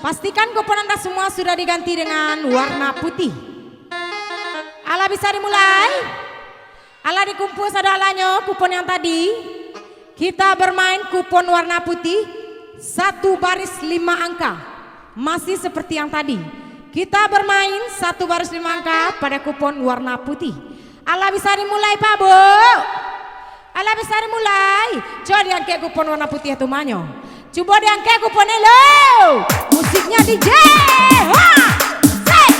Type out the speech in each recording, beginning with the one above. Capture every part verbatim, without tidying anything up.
Pastikan kupon Anda semua sudah diganti dengan warna putih. Alah bisa dimulai? Alah dikumpua sado alatnyo kupon yang tadi? Kita bermain kupon warna putih, satu baris lima angka. Masih seperti yang tadi. Kita bermain satu baris lima angka pada kupon warna putih. Alah bisa dimulai, Pak, Bu? Alah bisa dimulai? Cubo diangkek kupon warna putih tu manyo. Cubo diangkek kuponnyo lo. Musiknya D J. Ha! Sek!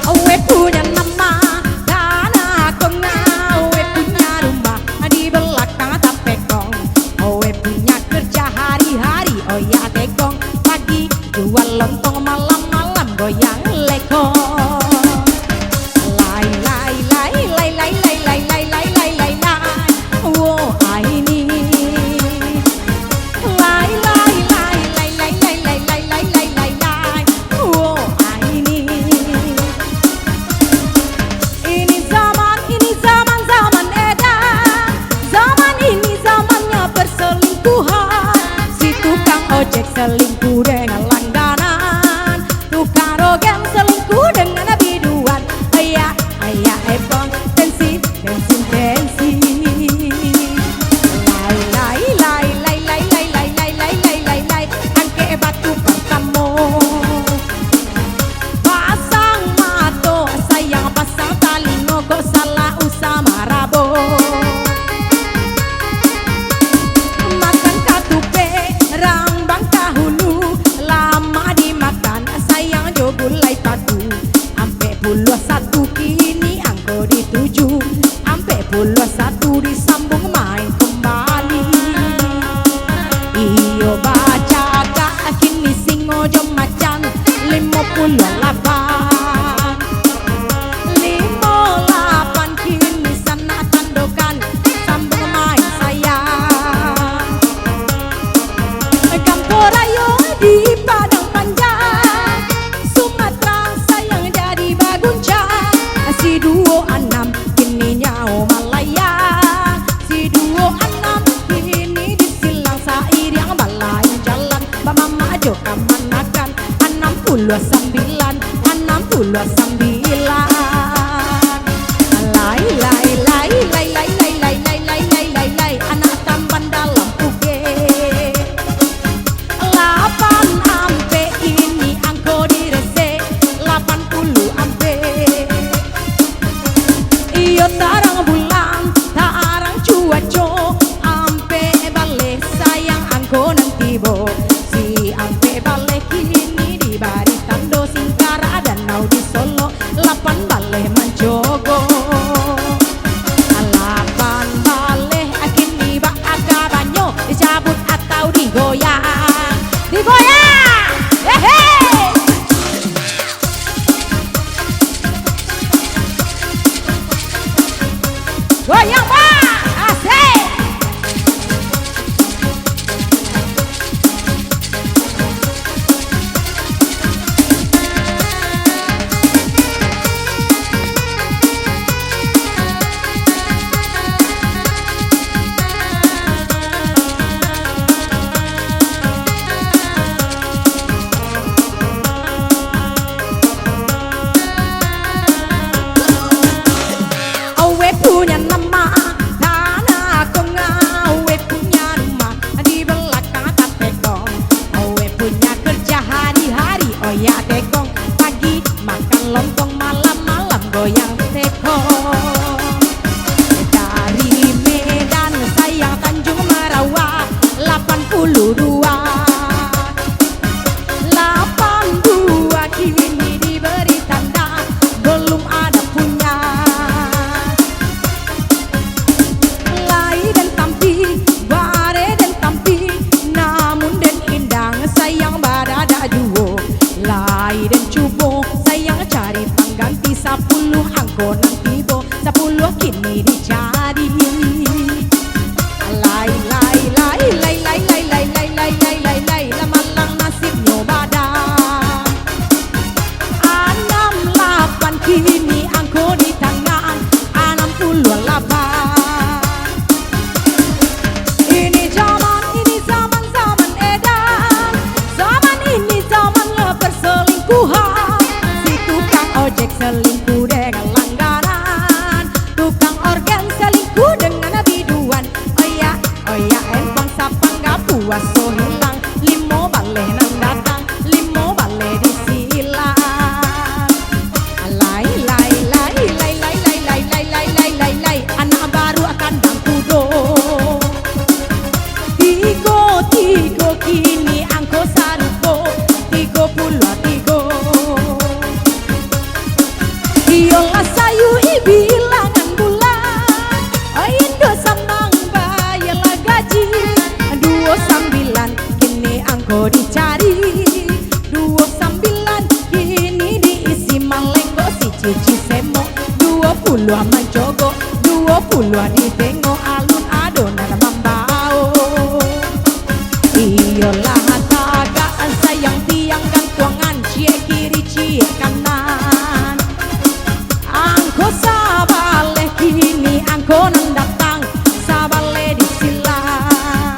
Owe punya nama tanah kongau, owe punya rumah di belakang tapekong, owe punya kerja hari-hari, oya tekong, pagi jual lontong, malam-malam goyang lekong. Lai, lai, lai. Wo, aini. Lai, lai, lai. Wo, aini. Ini zaman, ini zaman, zaman edan. Zaman ini zamannya perselingkuhan. Si tukang ojek selingkuh dengan langganan. Tukang rogen selingkuh dengan biduan. Ayah, ayah, ebang, tensi, tensi, tensi. Lai, lai, lai. Angkek batu partamo. Pasang mato, sayang, pasang talingo, kok salah usah marabo. Makan katupek, rambang kahulu, lamak dimakan, sayang jo gulai paku. Ampek puluah satu kini angko dituju, ampek puluah satu disambung main kembali. Iyo bacakak kini singo jo macan, limo puluah lapan. Limo lapan kini sanak tandokan, sambung main sayang. Kampuang rayo di Padang Panjang, Sumatera sayang jadi baguncang. Si duo anam kini nyawo malayang, si duo anam kini disilang sairiang balain jalan, bamamak jo kamanakan. Anam puluah sambilan, anam puluah sambilan. Lai, lai, lai. Anak tampan dalam pukek. Lapan ampek ini angko diresek, lapan puluah ampek. Iyo tarang bulan, tarang cuaco, ampek baleh sayang angko nan tibo. Si ampek baleh kini dibari tando singkara danau di Solok, lapan baleh mancogo. Lapan baleh kini baa kabanyo, dicabut atau digoyang? Digoyang! Hehe! Goyang, Pak! Asik! Lah tagak sayang tiang gantuangan, ciek kiri ciek kanan. Angko sabaleh kini, angko nan datang sabaleh di silang.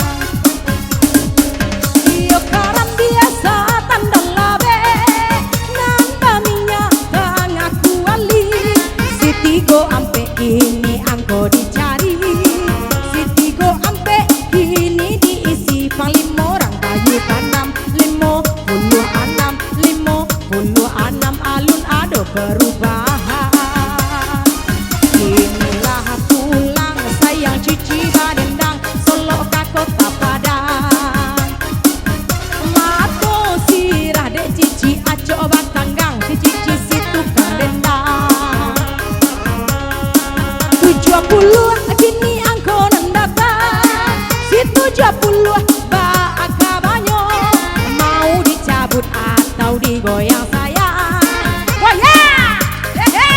Iyo karam biasa tandan labeh, nan baminyak tangah kuali. Sitigo ampek kini angko dicari, sitigo ampek kini diisi. Panglimo urang bayu tanam, limo puluah anam, limo puluah anam alun ado parubahan. Kini lah pulang sayang cici badendang, solok ka Kota Padang. Mato sirah dek cici acok batanggang, si cici si tukang dendang. Tujuah puluah kini angko nan datang, si tujuah puluah baa kabanyo, mau dicabut atau digoyang sayang? Goyang! Hehe!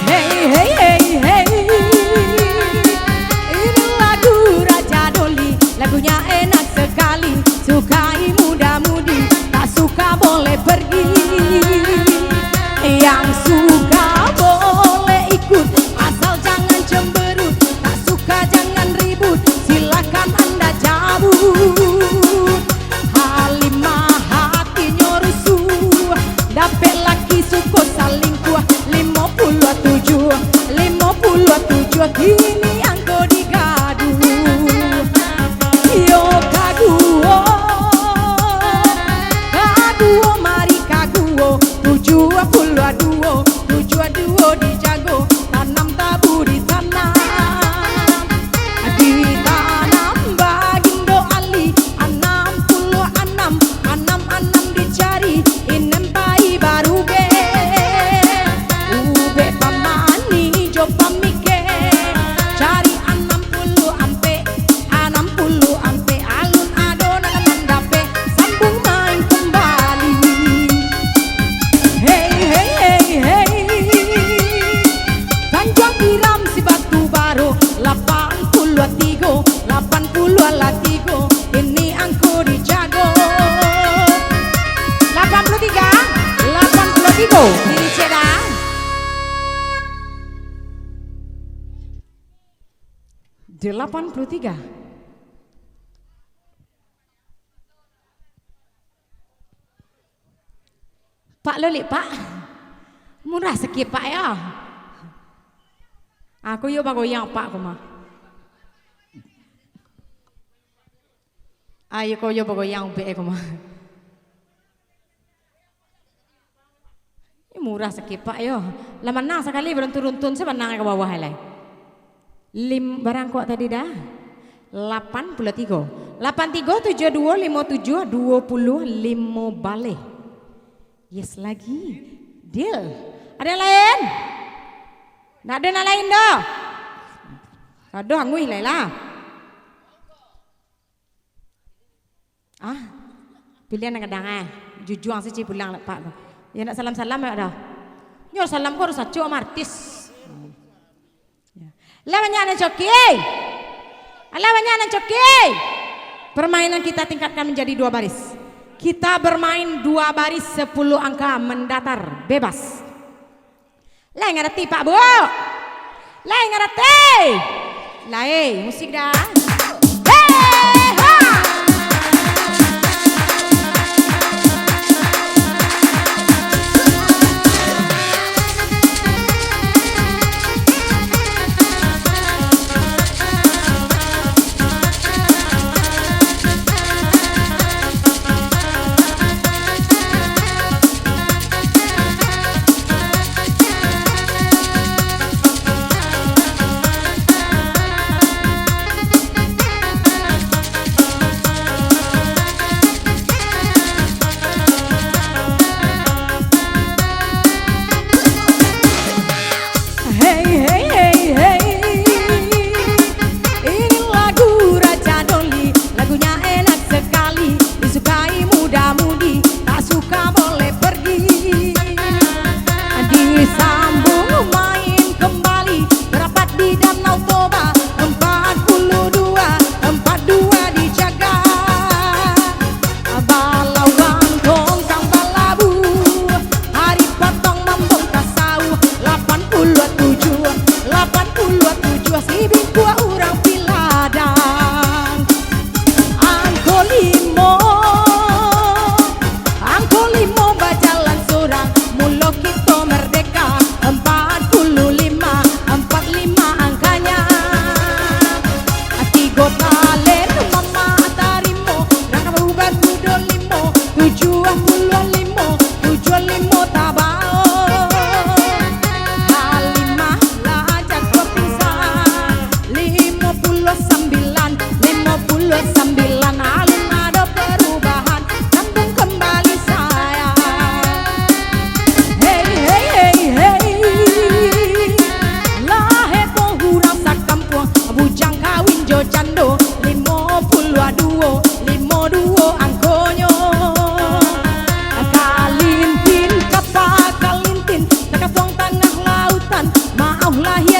Hei, hei, hei, hei. Ini lagu Raja Doli, lagunya enak sekali. Sukai muda-mudi, tak suka boleh pergi. Yang suka boleh ikut, asal jangan cemberut. Tak suka jangan ribut, silakan anda cabut. Halimah hatinyo rusuh, dapek laki suko salingkuah. Limo puluah tujuah, limo puluah tujuah, kini angko digaduh. Iyo kaduo, kaduo mari kaduo, tujuah puluah duo, tujuah duo dijago, tanam tabu ditanam. Ditanam bagindo Ali, anam puluah anam, anam anam dicari, inem pai barubek. Ubek pamani jo pamikek, cari anam puluah ampek, anam puluah ampek, alun ado nan mandapek, sambung main kumbali. Hei, hei, hei, hei. Tanjuang Tiram si Batu Barok, lapan puluah tigo, lapan puluah lah tigo, ini angko dijago. Lapan puluah tiga, lapan puluah tigo, kiri cek dah. Delapan puluah tiga. Pak Lolik, Pak. Murah sakik, Pak, yo. Aku yo bagoyang, Pak, ko mah. Ayo ko yo bagoyang ubek ko mah. Ih, murah sakik, Pak, yo. Lah manang sakali baruntun-runtun, sa manang ka bawah lai. Lim-, barang kok tadi dah? Lapan puluah tigo. Lapan tigo tujuah duo limo tujuah duo puluah limo baleh. Yes lagi. Deal. Ada yang lain? Ndak ada nak lain doh? Aduh, anguih lai lah. Ah, pilihan nan gadang, eh. Jujuang sajo pulang lah, Pak. Ya, nak salam-salam, ya, dah. Nyo salam ko harus acok sama artis. Ya. Lah banyak nan coki. Lah banyak nan coki. Permainan kita tingkatkan menjadi dua baris. Kita bermain dua baris sepuluh angka mendatar, bebas. Lai ngarati, Pak, Bu? Lai ngarati? Lai, musik dah. Hei, ha!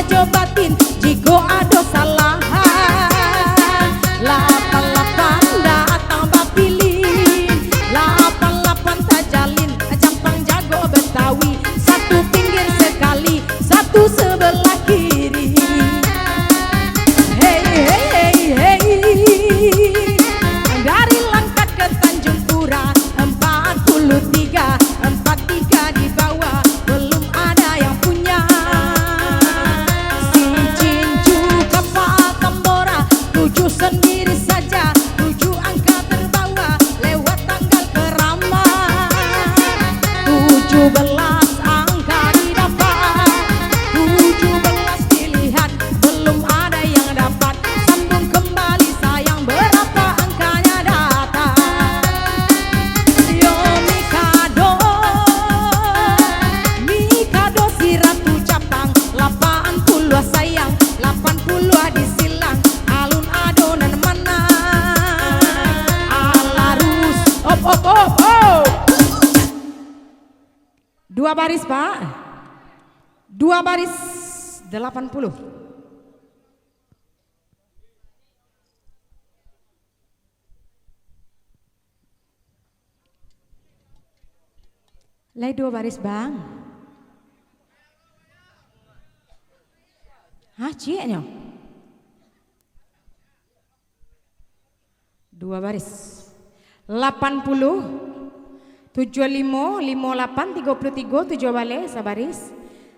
Jo batin, jiko ado salah, lapan lapan datang bapilin, lapan lapan tajalin, jampang jago Betawi, satu pinggir sekali, satu sebelah kiri. Hei, hei, hei, hei. Dari Langkat ke Tanjung Pura, empat puluh tiga, empat tiga di bawah, belum ada yang punya. Si Cincu Kapal Tambora, tujuh sendiri saja, tujuh angka terbawa, lewat tanggal keramat. Tujuh belas angka didapat, tujuh belas dilihat, belum ada yang dapat. Sambung kembali sayang, berapa angkanya datang. Yo Mikado, Mikado si Ratu Capang, lapan puluah sayang, lapan puluah disilang, alun ado nan manang. Alarus, op, op, op, op. Dua baris, Pak. Dua baris, delapan puluh. Lai duo baris, Bang? Hah, cieknyo? Duo baris. Lapan puluh, tujuah limo, limo lapan, tigo puluh tigo, tujuah baleh, sabaris.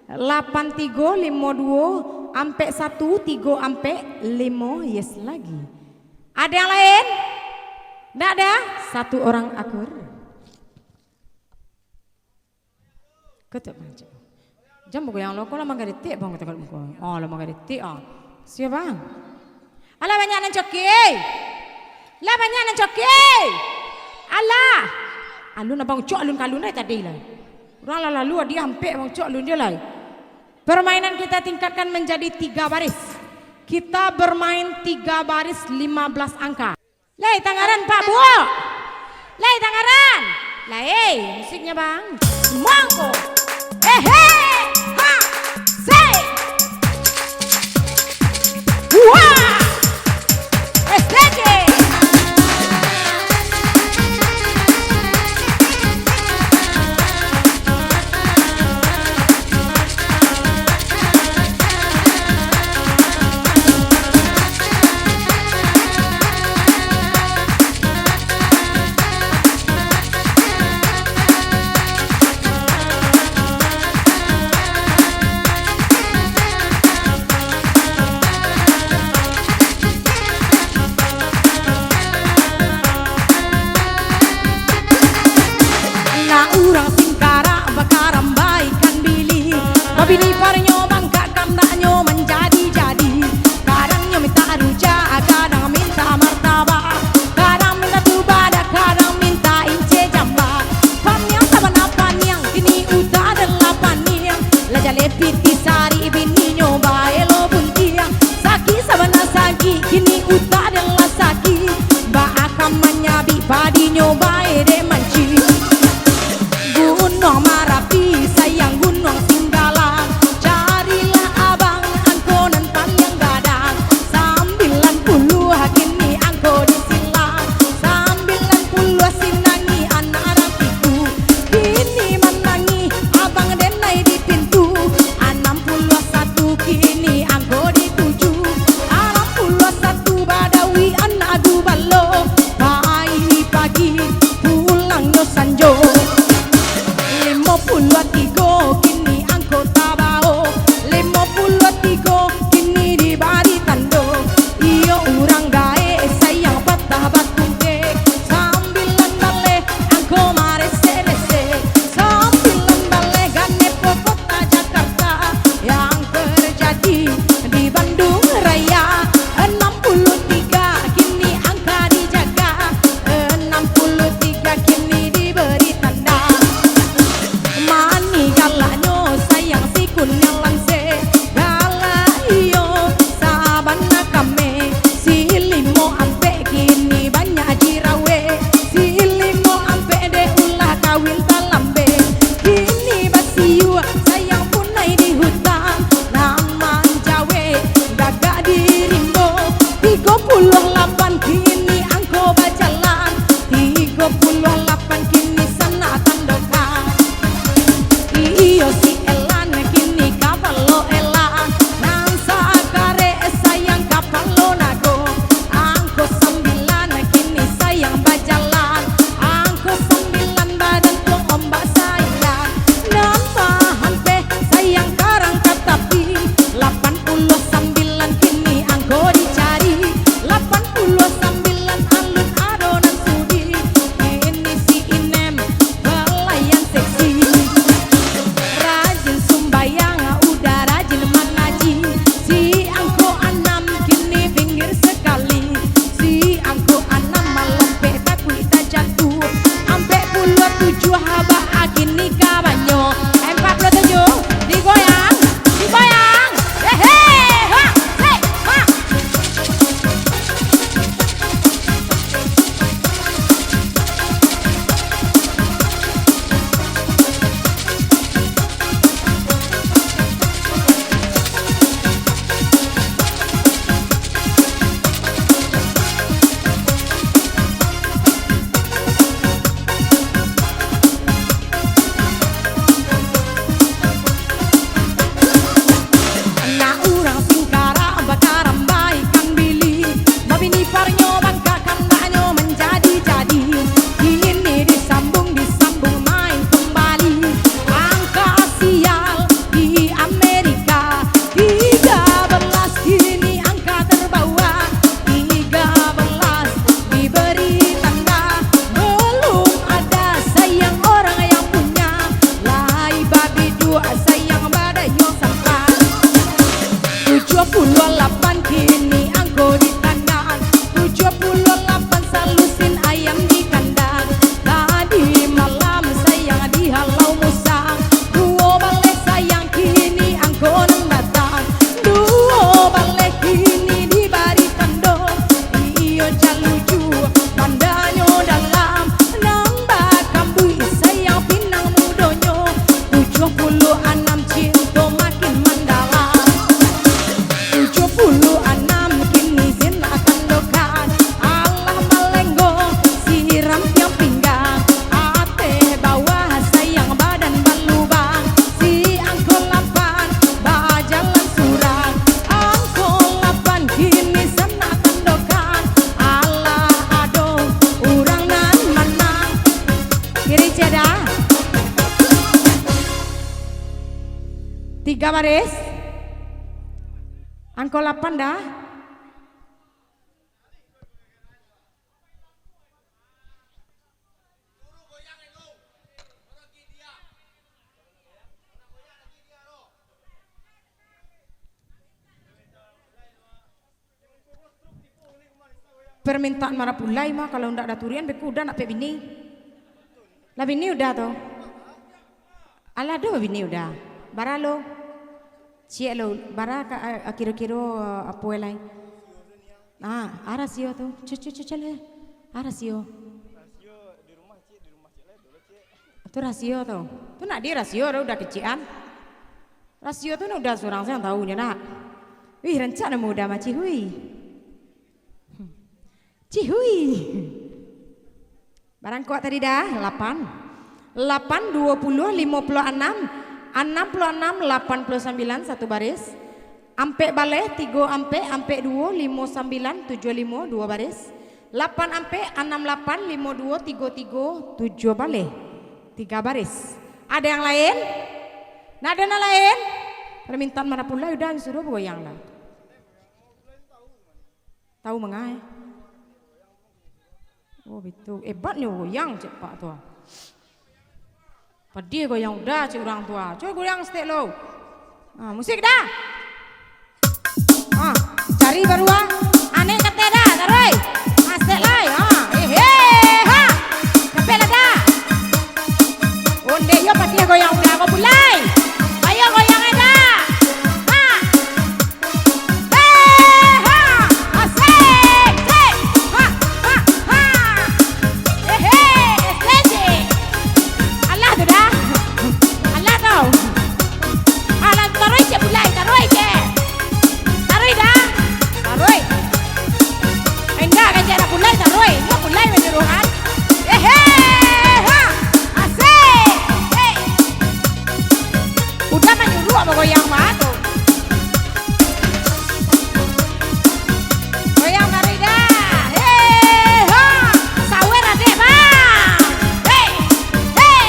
Lapan tigo, limo duo, ampek satu, tigo ampek, limo, yes lagi. Ada yang lain? Ndak ada? Satu orang akur. Ketuk, Bang, cek. Jan bagoyang lo, ko lah manggaretek, Bang, kata kalau muko. Oh, lah manggaretek, ah. Sia, Bang? Alah, banyak nan coki. Lah, banyak nan coki. Alah. Alun, Abang, cok alun kalun dari tadi lah. Urang lah lalu, dia ampek, Bang, cok alun dia lah. Permainan kita tingkatkan menjadi tiga baris. Kita bermain tiga baris lima belas angka. Lai tangaran, Pak Buok? Lai tangaran? Lai, musiknya, Bang. Mongko. Ehe, ha, se. Wah. S D J. Tujuah puluah lapan kini angko di tangan, tujuah puluah lapan salusin ayam di kandang. Tadi malam sayang dihalau musang, duo baleh sayang kini angko nan datang. Duo baleh kini dibari tando, iyo caluju pandanyo dalam, nang bakambuik sayang pinang mudonyo. Tujuah puluah anam cinto makin mandalam. Tujuah puluah anam kini sen akan dokan. Alah malenggo, siram tiang pinggang. Ateh bawah sayang badan balubang. Si angko lapan bajalan surang. Angko lapan kini sen akan dokan. Alah ado urang nan manang. Kiri ceda. Tiga baris. Angko lapan dah. Permintaan marapulai mah, kalau ndak daturian, beko Uda nak pek bini. Lah bini Uda tu. Alah, ado bini Uda. Bara lo? Ciek lo, bara ka, a, kiro-kiro, a, apo lai? Ah, a rasio tu. Cu, cu, cu, cu, le. A rasio. Tu rasio tu. Tu nak di rasio, Uda kecek an. Rasio tu nak Uda surang se nan tahu nyo nak. Wih, rancak namo Uda mah, Cihui. Hmm. Cihui. Barangkok tadi dah, lapan. Lapan, duo puluah, limo puluah anam, anam puluah anam, lapan puluah sambilan, satu baris. Ampek baleh, tigo ampek, ampek duo, limo sambilan, tujuah limo, duo baris. Lapan ampek, anam lapan, limo duo, tigo tigo, tujuah baleh, tiga baris. Ado yang lain? Ndak ado nan lain? Permintaan marapulai Uda, suruah bagoyang lah. Tahu mangai? Oh, bitu. Hebatnyo goyang cek Pak tu. Padih goyang Uda cek urang tu. Cubo goyang saketek lo. Ah, musik dah. Ah, cari baruah. Anek kate dah, taruih. Asek lai. Ah, eh, eh, ha. Capek lah dah. Ondeh yo padih goyang Uda, ko pulai. Ayo goyang dah. Ha. Hei, ha, asik, sik, ha, ha, ha. Ehe, esleje. Alah tu dah. Alah tau. Alah, taruih cek pulai, taruih cek. Taruih dah. Taruih. Indak kan cek nak pulai, taruih. Indak pulai manyuruah kan. Ehe, ha, asik. Hei. Uda manyuruah bagoyang mah tu. Goyang taruih dah. Hei, ha. Sawer adek, bang. Hei, hei,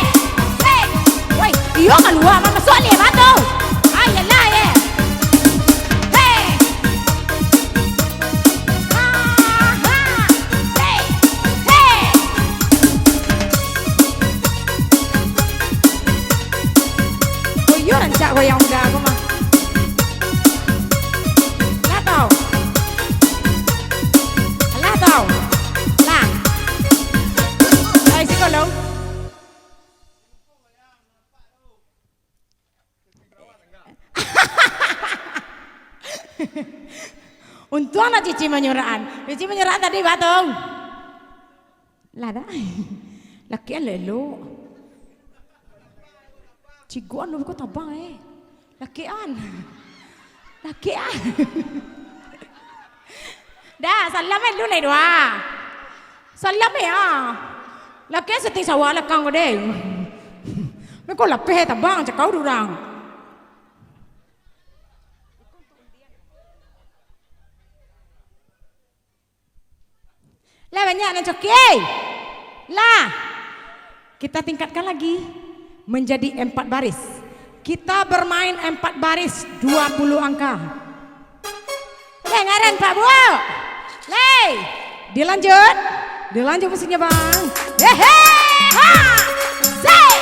hei. Woi, iyo kalua, mah masuak liek mah tu. Ah, iyolah, ye. Hei. Ha, ha. Hei, hei. Oh iyo, rancak goyang Uda ko mah. Lah tau. Lah tau. Lah. Ai, siko lo. Untuang nak Cici manyuruahan. Cici manyuruahan tadi, ba tau. Lah dah. Lakekan lah elok. Cigoan lu ko tabang, eh. Lakekan. Lakekan. Dah, salam, eh, lu naik doa. Salam, eh, ah. Lakekan seti sawah lakang ko deh. Meko lapeh tabang cakau durang. Lah banyak nan coki. Lah. Kita tingkatkan lagi menjadi empat baris. Kita bermain empat baris dua puluh angka. Dengaran, Pak Bu. Lei. Dilanjut. Dilanjut musiknya, Bang. Hehe. Ha. Sik.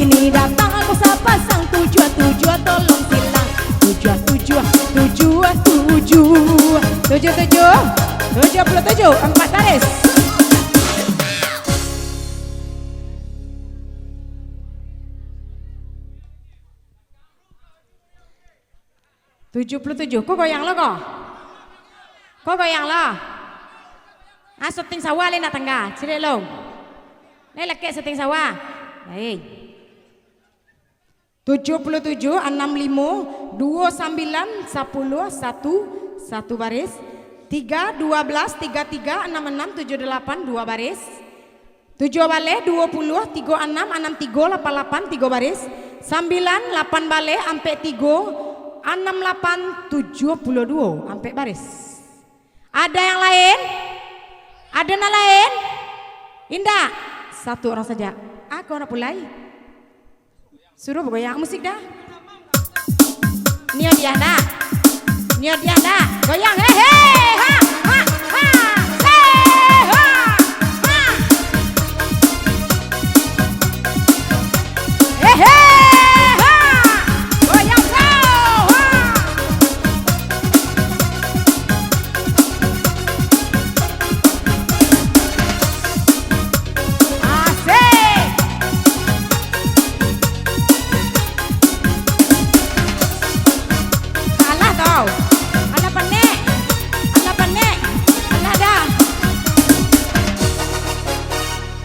Ini datang aku sapasang tujuh tujuh, tolong silang. Tujuh tujuh, tujuh tujuh. Tujuh tujuh, tujuh puluh tujuh, empat baris. Tujuh puluh tujuh. Ko goyang lo ko? Ko goyang lo? Ah, syuting sawah lai nak tangga. Cilik lo. Lai lakek syuting sawah. Baik. Tujuh puluh tujuh, anam limo, duo sambilan, sapuluah, satu, satu baris. Tiga, dua belas, tiga tiga, anam anam, tujuh dalapan, dua baris. Tujuah baleh, duo puluah, tigo anam, anam tigo, lapan lapan, tigo baris. Sambilan, lapan baleh, ampek tigo, anam lapan, tujuah puluah duo, ampek baris. Ada yang lain? Ada nan lain? Indak? Satu orang saja. Ah, kau nak pulai? Suruh bagoyang musik dah. Nio diah dah. Nio diah dah. Goyang, he, he, ha, ha, ha, he, ha, ha. He, he, ha. Goyang, bro, ha. Asik. Alah tau. Alah panek. Alah panek. Alah dah.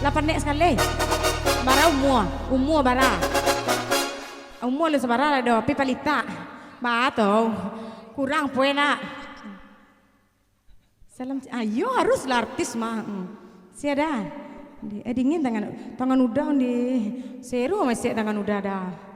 Lah panek sakali. Bara umua. Umua bara. Umua lu sabara lah doh, tapi palitak. Ba tau. Kurang poin nak. Salam, ah, iyo, haruslah artis mah. Hmm. Sia dah. Di-, eh, dingin tangan, tangan uda di. Seru masih tangan uda dah.